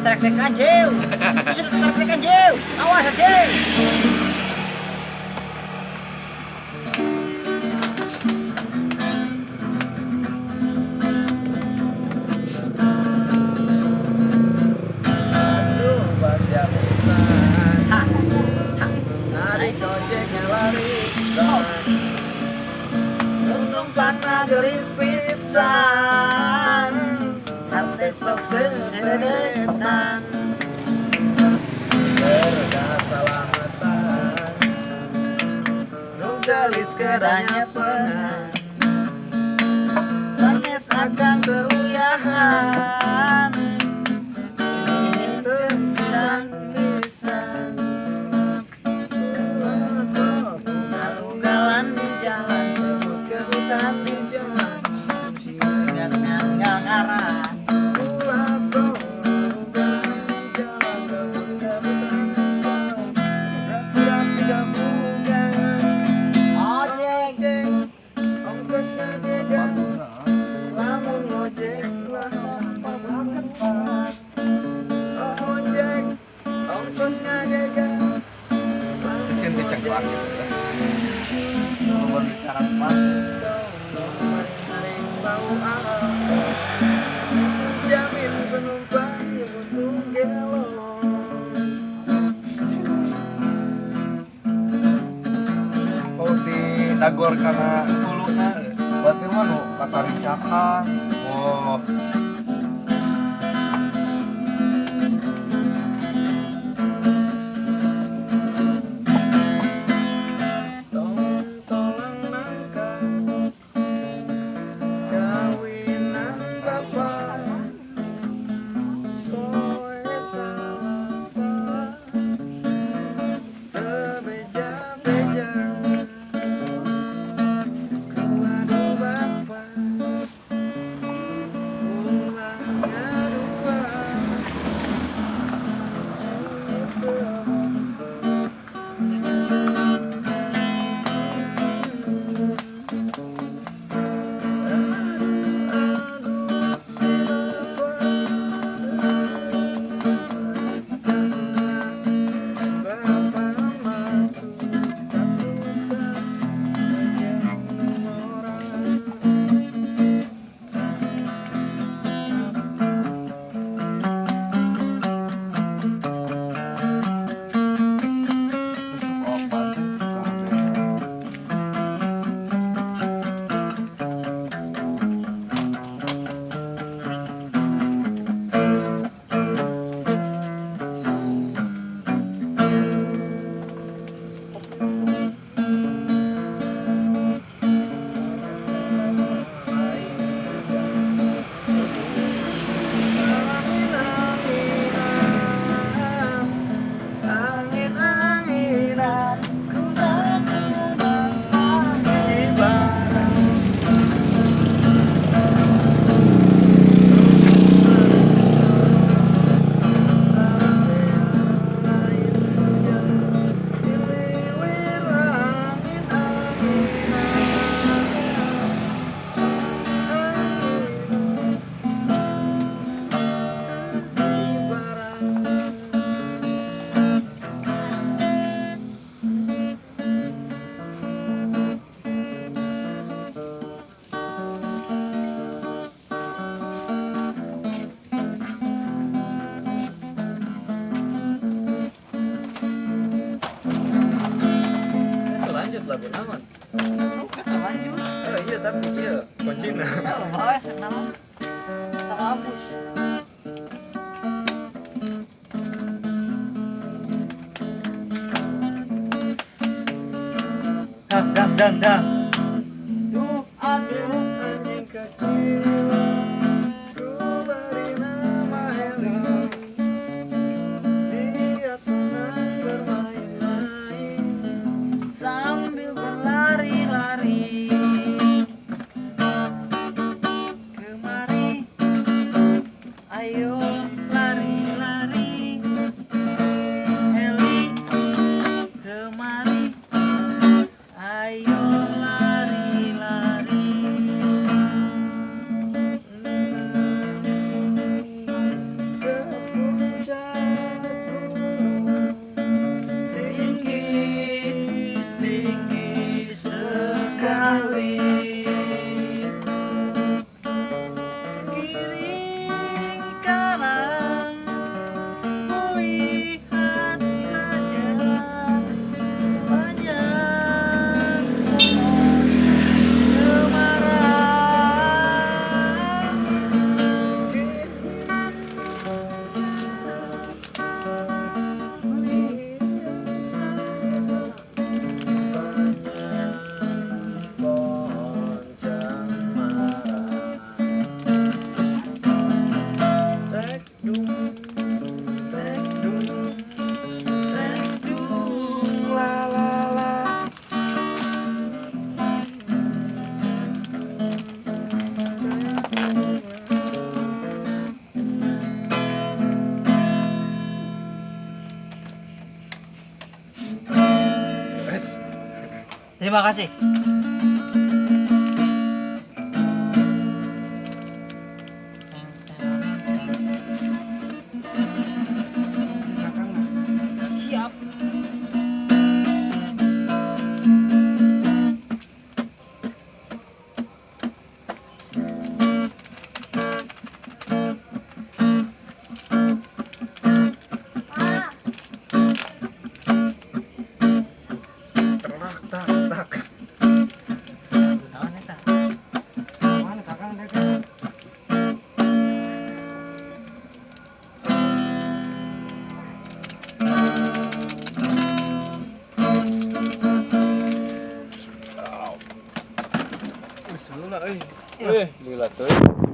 Tetrek-trekan, Jew. Itu sudah tetrek-trekan, Jew. Awas, Jew. Aduh, baca pisan. Ha. Ha. Narik ojeknya lari. Untung karena gelis pisan. Hate sok sesedetan. Berkasalamatan. Nu gelis kedanya pengan. Sanes akan keuyahan. Pisan-pisan. Ugal-ugalan di jalan, Kebut-kebutan di jalan. nggak ngarah. Ulah sok ugal-ugalan di jalan. Kebut-kebutan di jalan. Budak-budak di kampungan. Ojek. Ojek, ongkos ngagegan. Lamun ngojek lah empat. Ojek, ongkos ngagegan. Mesin dicengklak gitu kan. Kalau bicara pas, Jamin penumpang butuh gelo. Oh si dagor karena tuluna. Berarti mah nu katarincakan. Oh, Tong-tongan nangka kawinan bapak poe Salasa bebeja-beja kuadu bapak ulah ngadua. Tusuk opat teh tukang ojek. Angin-anginan ku tak Itu lanjut lagu naon? Oh, kata lanjut. Oh iya tapi iya kuncina. Oh, boleh nama. Salabus. Dang dang dang dang. Duh, aduh anjing kecil, ku beri nama Heli. Dia senang bermain-main Sambil berlari-lari. Kemari. Ayo lari-lari. Heli. Kemari. Ayo lari. Terima kasih. Kakang mah. Siap. Tak tak tak. Naon eta? Mana kakang dek? Geus lila euy. Eh, lila teuing.